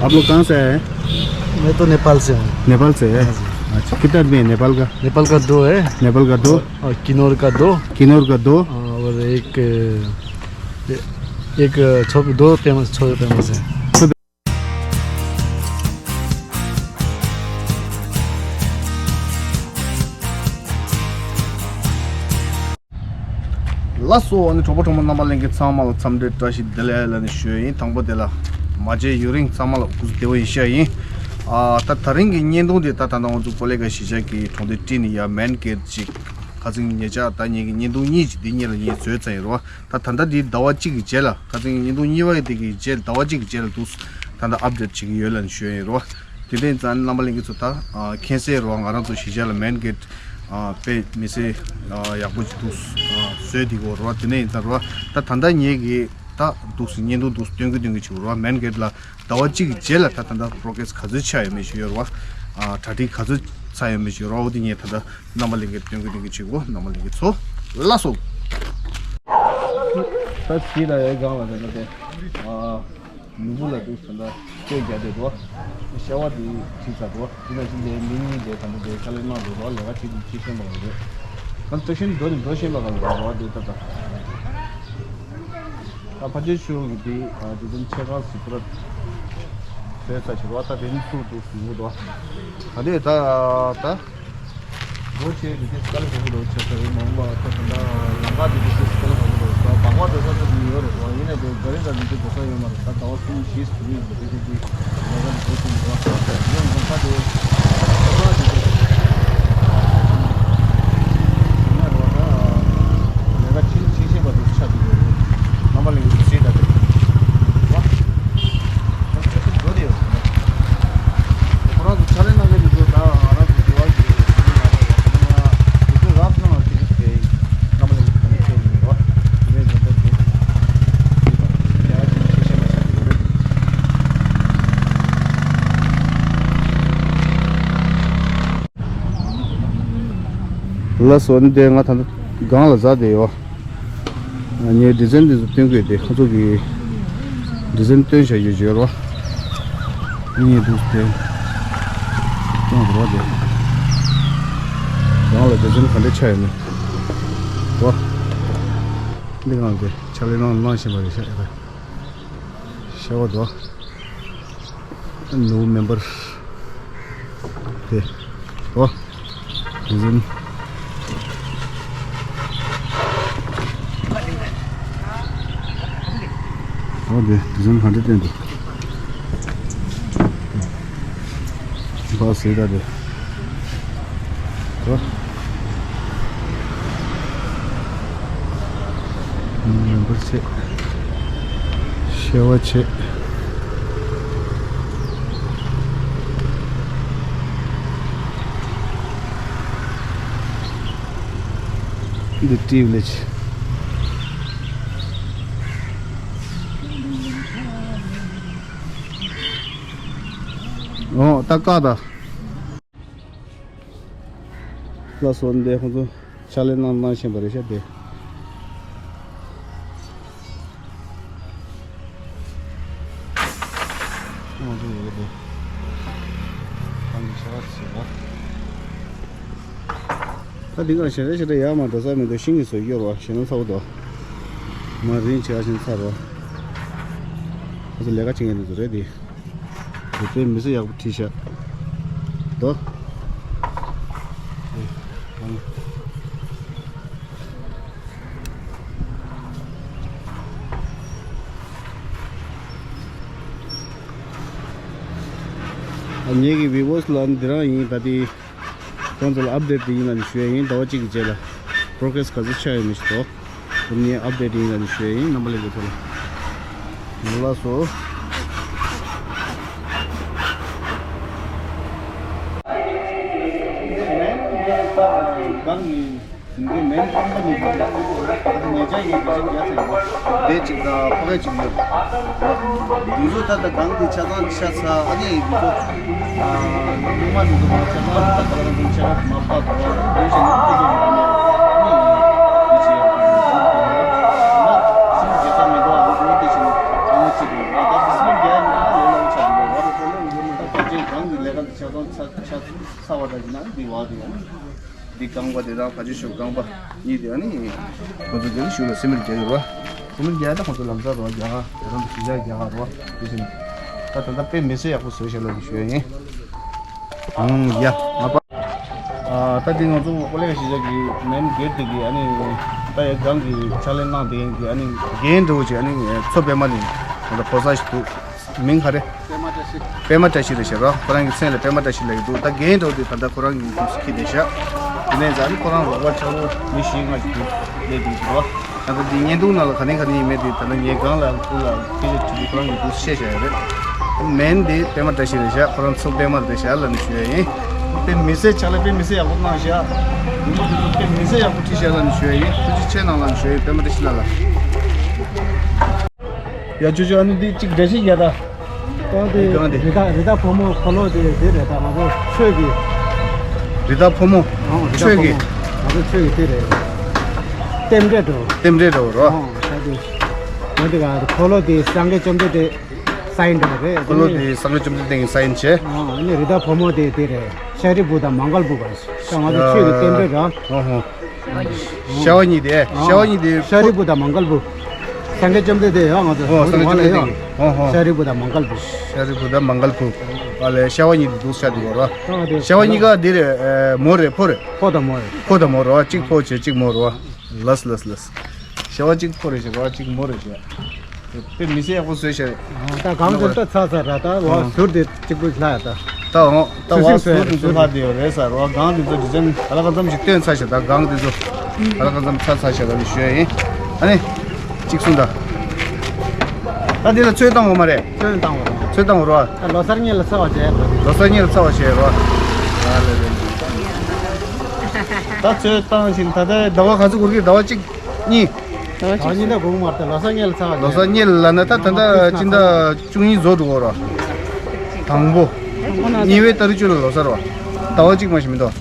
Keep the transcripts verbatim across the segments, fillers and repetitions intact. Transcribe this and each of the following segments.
आप लोग कहाँ से आए हैं? मैं तो नेपाल से हूँ। नेपाल से है? हाँ जी। अच्छा, कितना आदमी है नेपाल का? नेपाल का दो है। नेपाल का दो? और किन्नौर का दो। किन्नौर का दो। और एक, एक छो-, दो फेमस, छोरे फेमस है। ལགས་སོ། ཨ་ནི་གྲོགས་པོ་གྲོགས་མོ་རྣམ་པ་ལྷན་རྒྱས་ཚང་མ་ལ་འཚམས་འདྲི་བཀྲ་ཤིས་བདེ་ལེགས་ལ་ནི་ཞུ་ཡ་ཡིན། དང་པོ་དེ་ལ་མ་མཇལ་ཡུན་རིང་ཚང་མ་ལ་སྐུ་གཟུགས་བདེ་པོ་ཡིན་ཤག་ཡིན། ཨ་ད་ད་རིང་གི་བརྙན་ཐུང་དེ་ད་ད་ལྟ་ང་ཚོ་སྤོ་ལོ་ཁ་གཞིས་ཆགས་ཀྱི་གྲོང་སྡེ་སྤྲིན་ནས་ཡར་མེན་གེ་ཊི་ཅིག་ཁ་སང་ཉེ་ཆར་ད་ངེད་ཀྱི་བརྙན་ཐུང་གཉིས་ཅིག་འདི་གཉིས་ལ་ངས་བཟོས་ཚར་ཡིན་རོ། ད་ད་ལྟ་འདི་ཟླ་བ་གཅིག་གི་རྗེས་ལ་ཁ་སང་བརྙན་ཐུང་གཉིས་པ་གི་དེ་གི་རྗེས་ཟླ་བ་གཅིག་གི་རྗེས་ལ་འདུག་ད་ལྟ་ཨབ་ཌེཊ་བྱེད་ཀྱི་ཡོད་ལ་ནི་ཞུ་ཡ་ཡིན་རོ། དེ་འདྲ་ཡིན་ཙང་རྣམ་པ་ལྷན་རྒྱས་ཚོ་ད་ཨ་མཁྱེན་གསལ་རོ། ང་རང་ཚོ་གཞིས་ཆགས་ལ་མེན་གེ་ཊི་ཨ་དཔེ་མི་སྲིད་ཨ་ཡག་པོ་ཅིག་འདུག་ཨ་བཟོས་བསྡད་ཀྱི་ཡོད་རོ། དེ་འདྲ་ཡིན་ཙང་རོ། ད་ད་ལྟ་ངེད་ཀྱི་ད་འདུག་སེ་བརྙན་ཐུང་འདུག་སེ་སྟོན་གི་སྟོན་གི་བྱེད་རོ། མེན་གེ་ཊི་ལ་ཟླ་བ་གཅིག་གི་རྗེས་ལ་ད་ད་ལྟ་པོ་རོ་གེ་རེ་སི་ག་ཚོད་ཆགས་ཡོད་མེད་ཞུ་ཡོད་རོ། ཨ་གྲ་སྒྲིག་ག་ཚོད་ཚར་ཡོད་མེད་ཞུ་ཡོད་རོ། འོ་དེ་ངས་ད་ལྟ་རྣམ་པ་ལྷན་རྒྱས་སྟོན་གི་སྟོན་གི་བྱེད་གོ། རྣམ་པ་ལྷན་རྒྱས་ཚོ་ལགས་སོ། ད་གཞིས་ལ་ཡོད་སྒང་ལ་ད་ལྟ་དེ་ཨ། ནོར་བུ་ལ་འདུག་ད་ལྟ་སྐད་རྒྱག་བསྡད་འདུག་ཤ་བ་དེ་བྲིས་ཚར་འདུག་དེ་ནང་བཞིན་དེ་མི་གཉིས་དེ་ད་ལྟ་དེ་ཕྱག་ལས་གནང་འདུག་ལས་ཀ་བྱེད་དུས་ཁྱི་ཤེས་པ་རེད། ད་སྟེ་ཤིན་འགྲོ་ནི་འགྲོ་ཤེས་པ་ག་ལ་རེད་དེ་ད་ལྟ། ད་ཕ་ཆེ་ཤོས་ཀྱི་དེ་དེ་ཙམ་ཆེ་ཁག་སུ་ཕུ་ར་བཟོས་ཚར་ཕྱི་རོ། ད་དེ་ནི་ཚུར་འདུག་ཡོང་གི་འདུག་ད་དེ་ད་ད། སྒོ་ཕྱེ་དེ་དེ་སྐལ་བཟང་པོ་ཆགས་ས་རེད། མ་འོངས་པ་ད་ད་ལམ་ཁ་དེ་དེ་སྐལ་བཟང་པོ་རེད། ད་བག་མ་འགྲོ་ས་ཚོ་དེ་ཡོད་རེད། ཡིན་ནའི་དེ་ག་རེ་ད་དེ་དེ་འགྲོ་ས་ཡོད་མ་རེད། ད་ཟླ་བ་གསུམ་བཞི་ཟིན་ཡོད་འདུག་དེ་དེ་དེ་ལས་ཀ་འགྲོ་བཞིན་འདུག་ཡོང་ལམ་ཁ་དེ་ཁོ་རང་དེ་དེ་ཡིན་ན་རོ། ད་ལས་ཀ་ཆེ་ཆེ་ཤེས་པ་དེ་ཆགས་འདུག་རྣམ་པ་ལྷན་རྒྱས་ཚོ་ད་དེ་བ། ལགས་སོ། ནི་དེ་ང་ད་ལྟ་སྒང་ལ་འཛེགས་བསྡད་ཡོད། ངས་ཌི་ཛའིན་འདི་ཚོ་སྟོན་གི་ཡོད་དེ། ཁོ་ཚོ་གི་ཌི་ཛའིན་སྟོན་བཞག་ཡོད་ཅེས་རོ། ངས་འདུག་སྟེ་སྟོན་རོགས་དེ། སྒང་ལ་ཌི་ཛའིན་ག་འདྲ་ཆགས་ཡོད་མེད་རོ། འདི་སྒང་དེ་ཕྱག་ལས་གནང་གནང་བཞིན་པ་རེད་ཤག་ཡ་ད། ཤ་བ་དོ། ནོ་མེམ་བར། དེ། ཨོ། ཌི་ཛའིན། ཨོ་དེ་ཌི་ཛའིན་ག་འདྲ་བསྟན་འདུག་བ་སེ་ད་དེ། ཨོ། མི་འབོར་ཆེ། ཤ་བ་ཆེ། འདི་ཏི་ཝི་ལེ་ཇི། ཨོ་ད་ཀ་ད། ལགས་སོ། འདི་ཁོང་ཚོ་ཕྱག་ལས་གནང་གནང་བཞིན་པ་རེད་ཤག་དེ། ཁོང་ཚོ་ཡོད་དེ། གང་གི་ཤ་བ་ཟེར་བ། ད་འདི་ག་ཞེ་དྲག་ཞེ་དྲག་ཡར་མར་འགྲོ་ས་མེད་དོ། ཤིང་གི་བཟོ་སྐྱོར་བ་ཞེ་ན་ཚ་བོ་དོ། མ་རིན་ཆེ་བ་ཞིག་ཚ་རོ། ཁོང་ཚོ་ལས་ཀ་བྱེད་མཁན་དེ་ཚོ་རེད་དེ། དེ་ཚོའི་མི་ཚེ་ཡག་པོ་ཁྲིད་ཤག་དོ། ངེད་ཀྱི་བི་ཝར་སི་ལ་འདི་རང་ཡིན། ད་དེ་ཁོང་ཚོ་ལ་ཨབ་ཌེཊ་དེ་ཡིན་ལ་ནི་ཞུ་ཡ་ཡིན། ཟླ་བ་གཅིག་གི་རྗེས་ལ་པོ་རོ་གེ་རེ་སི་ག་ཚོད་ཆགས་ཡོད་མེད་ཞིག་དོ། དེ་ནས་ཨབ་ཌེཊ་ཡིན་ལ་ནི་ཞུ་ཡ་ཡིན། རྣམ་པ་ལྷན་རྒྱས་ཚོ་ལ། ལགས་སོ། གང་ཡིན། ཟིན་གྱི་མེད། ཨ་ནི་ཉེ་ཆར་ཡིན་གྱི་ཞིག་རྒྱ་ཚ་ཡོད། དེ་གཅིག་དང་ཕ་གི་གཅིག་ཡོད། འདི་ཚོ་ད་ལྟ་གང་དེ་ཆ་ཚང་ཆ་ཚ། ཨ་ནི་འདི་ཚོ་ཨ་ཉུང་མ་འདི་ཚོ་མ་ཆ་ཚང་། ད་ག་རང་འདི་ཆ་ཚང་མ་ཕ་དང་འདི་བཞིན་ཁོ་ཚོ་མ་ནས་ཨ་ནི་འདི་བྱེད་ཡ་ད་སིམ་རྒྱ་ཚ་མི་འདུག་ཨ་ནི་འདི་བཞིན་ཨ་ནི་གཅིག་ཡོད། ད་སིམ་རྒྱ་ཡིན་ན་ལས་སླ་པོ་ཆགས་འདུག་ཚ་ཚ་ཚ་བ་འདྲ་ཡིན་ན་འདི་བ་དེ་ཡང་འདི་རྐང་པ་དེ་དང་ཕ་ཆུ་ཤོག་རྐང་པ་གཉིས་དེ་ཡང་ནི་ཁོ་ཚོ་དེ་ནི་ཤུགས་ལ་སེ་མེར་རྒྱག་གི་རེད་བ། སེ་མེར་རྒྱག་ད་ཁོ་ཚོ་ལམ་སང་རོ་རྒྱག་ག་དེ་རང་གི་ཞིག་རྒྱག་ག་རོ་དེ་བཞིན་ད་ད་ལྟ་དཔེ་མི་སྲིད་ཡག་པོ་བཟོས་ཤག་ལབ་ནས་ཞུ་ཡ་ཡིན། ཨང་ཡ་ང་པ། ཨ་ད་འདི་ང་ཚོ་ཀོ་ལེ་གཞིས་ཆགས་ཀྱི་མེན་གེ་ཊི་དེ་གི་ཨ་ནི་ད་ཡ་སྒང་གི་ཕྱག་ལས་གནང་བསྡད་མཁན་གྱི་ཨ་ནི་རྒན་འདྲ་བོ་ཅིག་ཨ་ནི་མཚོ་པད་མ་ནི་ང་ཚོ་ཕོ་གསར་ཞིག་འདུག་མིང་ག་རེ། པད་མ་བཀྲ་ཤིས། པད་མ་བཀྲ་ཤིས་རེད་ཤག་རོ། ཁོ་རང་གི་མཚན་ལ་པད་མ་བཀྲ་ཤིས་ལབ་ཀྱི་འདུག་ད་རྒན་འདྲ་བོ་དེ་ད་ལྟ་ཁོ་རང་གི་ཡུ་ཊུབ་ཁྱེར་བསྡད་ཤག་དེ་ནས་ཛ་ནི་ཁོ་རང་རོགས་པ་ཆགས་རོགས་མི་བཞི་ལྔ་ཞིག་འདུག་སླེབས་བསྡད་ཀྱི་རོ། ད་ལྟ་འདི་བརྙན་ཐུང་ནང་ལ་ག་ནས་ག་ནས་ཡིན་མེད་དེ་ད་ལྟ་ངའི་སྒང་ལ་ཁུ་ལ་ཁྱེད་ཀྱི་ཁོ་རང་གི་འདུག་བཤད་བཞག་ཡོད་རེད། མེན་དེ་པད་མ་བཀྲ་ཤིས་རེད་ཤག་ཁོ་རང་ཚོ་པད་མ་རེད་ཤག་ལབ་ནས་ཞུ་ཡ་ཡིན། དཔེ་མི་སྲིད་ཕྱག་ལས་དཔེ་མི་སྲིད་ཡག་པོ་གནང་ཤག་མི་མང་དེ་ཚོ་དཔེ་མི་སྲིད་ཡག་པོ་ཁྲིད་ཤག་ལབ་ནས་ཞུ་ཡ་ཡིན། ཐུགས་རྗེ་ཆེ་གནང་ལབ་ནས་ཞུ་ཡ་ཡིན་པད་མ་བཀྲ་ཤིས་ལགས་ལ། ཡ་ཅོ་ཅོ་ཨ་ནི་འདི་གཅིག་འགྲེལ་བཤད་རྒྱག་ད། གང་དེ་གང་དེ། རི་དྭགས་རི་དྭགས་ཕོ་མོ་འཁོར་ལོ་དེ་དེ་རེད་ད་ང་ཚོ་ཆོས་ཀྱི། རི་དྭགས་ཕོ་མོ། ཨོ་རི་དྭགས་ཆོས་ཀྱི། ཕོ་མོ་ང་ཚོ་ཆོས་ཀྱི་དེ་རེད། རྟེན་འབྲེལ་འགྲོ། རྟེན་འབྲེལ་འགྲོ་རོ། ཨོ་ད་དེ། ང་དེ་ག་འཁོར་ལོ་དེ་སངས་རྒྱས་བཅོམ་ལྡན་འདས་སའིན་འགྲོ་རེད། འཁོར་ལོ་དེ་སངས་རྒྱས་བཅོམ་ལྡན་འདས་ཀྱི་སའིན་བྱས། ཨོ་ཨ་ནི་རི་དྭགས་ཕོ་མོ་དེ་དེ་རེད། ཤཱ་རིའི་བུ་དང་མོའུ་འགལ་བུ་བ། ད་ང་ཚོ་ཆོས་ཀྱི་རྟེན་འབྲེལ་ར། ཨོ་ཧོ། ཤ་བ་གཉིས་དེ། ཤ་བ་གཉིས་དེ། ཤཱ་རིའི་བུ་དང་མོའུ་འགལ་བུ། སངས་རྒྱས་བཅོམ་ལྡན་འདས་ཡང་ང་ཚོ། ཨོ་སངས་རྒྱས་བཅོམ་ལྡན་འདས་ཀྱི། ཨོ་ཧོ། ཤཱ་རིའི་བུ་དང་མོའུ་འགལ་བུ། ཤཱ་རིའི་བུ་དང་མོའུ་འགལ་བུ། ཨ་ལས་ཤ་བ་གཉིས་དེ་འདུག་ཤ་དེ་གོ་ར། ཤ་བ་གཉིས་ཀ་དེ་རེད། མོ་རེད་ཕོ་རེད། ཕོ་དང་མོ་རེད། ཕོ་དང་མོ་རེད་བ། གཅིག་ཕོ་བྱས་གཅིག་མོ་རེད་བ། ལགས་ལགས་ལགས། ཤ་བ་གཅིག་ཕོ་རེད་བྱས་ར་གཅིག་མོ་རེད་བྱས། དཔེ་མི་སྲིད་ཡག་པོ་བཟོས་ཤག་ད་གང་ཚོད་ལྟ་ཚར་ཚར་ར་ད་བ་ཟུར་དེ་གཅིག་པུ་ལྷག་ཡ་ད། ད་འོང་ད་བ་ཟུར་དེ་ཚོ་ལྷག་དེ་ཡོད་རེད་ཟེར་བ། གང་དེ་ཚོ་ཌི་ཛའིན་ག་ལ་གང་འཚམ་ཞིག་སྟོན་ཚར་ཤག་ད་གང་དེ་ཚོ་ག་ལ་གང་འཚམ་ཚར་ཚར་ཤག་ད་ནི་ཞུ་ཡ་ཡིན། ཨ་ནི་གཅིག་གསུངས་ད། ད་འདི་ལ་ཚོད་བཏང་འོང་མ་རེད། ཚོད་བཏང་འོང་། ཚོད་བཏང་འོང་རོགས། ལོ་གསར་ཉིན་ལ་ཚ་བ་བྱས། ལོ་གསར་ཉིན་ལ་ཚ་བ་བྱས་རོགས། ད་ཚོད་བཏང་བཞིན་ད་ལྟ་ཟླ་བ་ག་ཚོད་འགོར་གི། ཟླ་བ་གཅིག་གཉིས། ཟླ་བ་གཉིས་ད་འགོར་མ་རེད། ལོ་གསར་ཉིན་ལ་ཚ་བ་བྱས། ལོ་གསར་ཉིན་ལ་ན་ད་ད་ལྟ་སྤྱི་ཟླ་བཅུ་གཉིས་རྫོགས་འགྲོ་གོ་རོགས། དང་པོ། གཉིས་པའི་ཏ་རིག་བཅུ་ལ་ལོ་གསར་བ། ཟླ་བ་གཅིག་མ་ཞིག་མི་འདུག་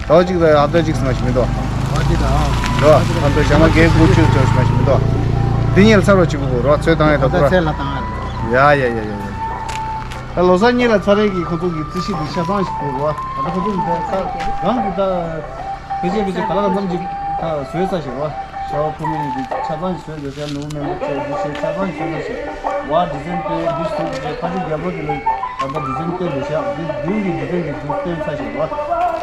ཟླ་བ་གཅིག་དང་ཧབ་ཏ་གཅིག་ཙམ་མ་ཞིག་མི་འདུག་ཟླ་བ་གཅིག་དང་། རོ། ཨ་མདོ་ཞག་མ་བརྒྱད་དགུ་བཅུ་ཙམ་ཞིག་མ་ཞིག་མི་འདུག་འདི་གཉིས་ལ་ཚར་བ་གཅིག་པུ་གོ་རོ། ཚོད་བཏང་ཡ་ད་ད་ཁོ་ར། ཚེ་ལ་བཏང་ཡ། ཡ་ཡ་ཡ་ཡ་ཡ། ད་ལོ་གསར་གཉིས་ལ་ཚར་རེ་གི་ཁོ་ཚོ་གི་རྩིས་གཞི་འདི་ཆ་ཚང་ཞིག་དགོས་རོ། ད་ལྟ་ཁོ་ཚོ་གི་ད་ད་གང་གི་ད་ཕལ་ཆེར་ཕལ་ཆེར་ག་ལ་ག་འཚམ་ཅིག་ད་བཟོས་ཚར་ཞིག་རོ། ཤ་བ་ཕོ་མོ་གཉིས་འདི་ཆ་ཚང་ཞིག་བཟོས་འདུག་ཟེར། ནུ་མོ་མེན་པ་བཅས་འདི་བྱས་ཆ་ཚང་ཞིག་བཟོས་འདུག་ཟེར། བ་ཌི་ཛའིན་སྟོན་འདི་ཞིག་བཟོས་འདུག་ཟེར། ཕ་ཆུ་རྒྱབ་ལོགས་འདི་ལ་ད་ལྟ་ཌི་ཛའིན་སྟོན་འདུག་ཤག་འདི་མདུན་གྱི་ཌི་ཛའིན་འདི་འདི་སྟོན་ཚར་ཞིག་རོ།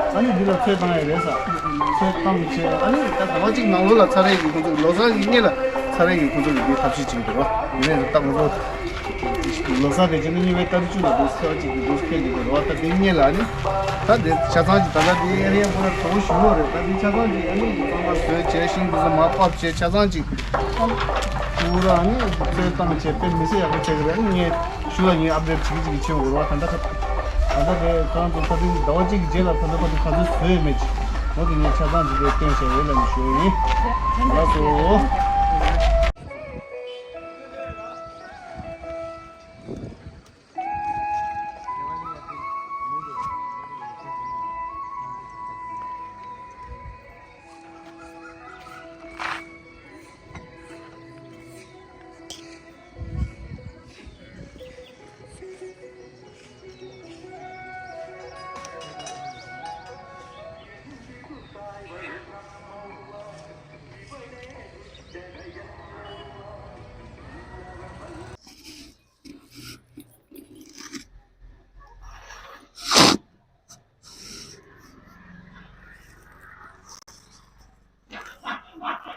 ཨ་ནི་འདི་ལ་ཚོད་བཏང་ཡ་རེད་ས། ཚོད་བཏང་བྱས་ཨ་ནི་ད་ཟླ་བ་གཅིག་ནང་ལོགས་ལ་ཚར་རེ་གི་ཁོ་ཚོ་ལོ་གསར་གྱི་སྔོན་ལ་ཚར་རེ་གི་ཁོ་ཚོ་གི་འདི་ཐབས་ཤེས་བྱེད་ཀྱི་འདུག་རོ། ཡིན་ནའི་ད་ཁོ་ཚོ། ལོ་གསར་དེ་བྱས་ན་གཉིས་པའི་ཏ་རིག་བཅུ་ལ་འདུག་ས་གཅིག་གི་འདུག་སྐད་འདི་གི་རོ། ད་དེ་སྔོན་ལ་ནི། ད་དེ་ཆ་ཚང་གཅིག་ད་ལྟ་དེ་ཨེ་རི་ཡ་པུ་ར་གྲོགས་ཞུ་ལོ་རེད། ད་དེ་ཆ་ཚང་གཅིག་ཨ་ནི་ཚང་མ་བཟོས་བྱས་ཤིང་འདི་ཚོ་མ་ཕབ་བྱས་ཆ་ཚང་གཅིག་པུ་ར་ཨ་ནི་ཚོད་བཏང་བྱས་དཔེ་མི་སྲིད་ཡག་པོ་བྱས་ཀྱི་རེད། ཨ་ནི་ངས་ཞུ་ལ་ངས་ཨབ་ཌེཊ་བྱེད་ཀྱི་བྱེད་ཀྱི་ཡོད་རེད་བ། ད་ལྟ་ད་ལྟ་དེ་ཁོ་རང་ཚོ་ད་དེ་ཟླ་བ་གཅིག་གི་རྗེས་ལ་ད་ལྟ་ཁོ་ཚོ་ག་ཚོད་བཟོས་ཡོད་མེད་ཅིག་འོ་དེ་ངས་ཆ་ཚང་གཅིག་དེ་སྟོན་བྱས་ཡོད་ལ་ནི་ཞུ་ཡ་ཡིན། ལགས་སོ།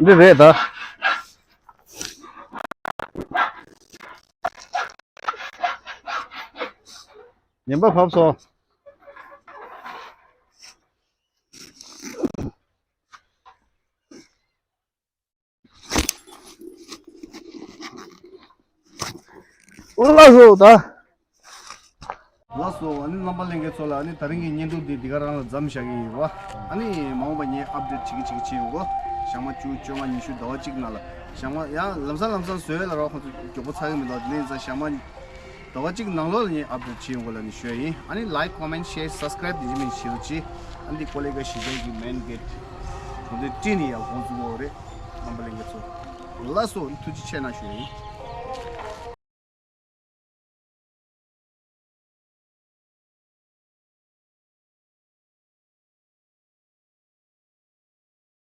འདི་རེད་ད། ཉན་པ་བབས་སོང་། ལགས་སོ་ད། ལགས་སོ། ཨ་ནི་རྣམ་པ་ལྷན་རྒྱས་ཚོ་ལ་ཨ་ནི་ད་རིང་གི་བརྙན་ཐུང་འདི་འདི་ག་རང་ལ་མཚམས་བཞག་གི་ཡིན་རོ། ཨ་ནི་མ་འོངས་པ་ངས་ཨབ་ཌེཊ་བྱེད་ཀྱི་བྱེད་ཀྱི་བྱེད་ཡོང་གོ། ཞག་མ་བཅུ་བཅོ་ལྔ་ཉི་ཤུ་ཟླ་བ་གཅིག་ནང་ལ་ཞག་མ་ཡང་ལམ་སང་ལམ་སང་བཟོས་ལ་རོ། ཁོང་ཚོ་མགྱོགས་པོ་ཚར་གི་མི་འདུག་དེ་ནས་ཡིན་ཙང་ཞག་མ་ཟླ་བ་གཅིག་ནང་ལོགས་ལ་ངས་ཨབ་ཌེཊ་བྱེད་ཡོང་གོ་ལབ་ནས་ཞུ་ཡ་ཡིན། ཨ་ནི་ལའིཀ་ཀོ་མེན་ཤེར་སབ་སི་ཀ་རེབ་དེ་ཅི་མིན་བྱེད་རོགས་གྱིས། ཨ་ནི་ཀོ་ལེ་ག་གཞིས་ཆགས་ཀྱི་མེན་གེ་ཊི་ཁོང་ཚོས་བཀྲིས་ནས་ཡར་འགོ་འཛུགས་ཡོད་རེད། རྣམ་པ་ལྷན་རྒྱས་ཚོ། ལགས་སོ། ཐུགས་རྗེ་ཆེ་གནང་ཞུ་ཡ་ཡིན།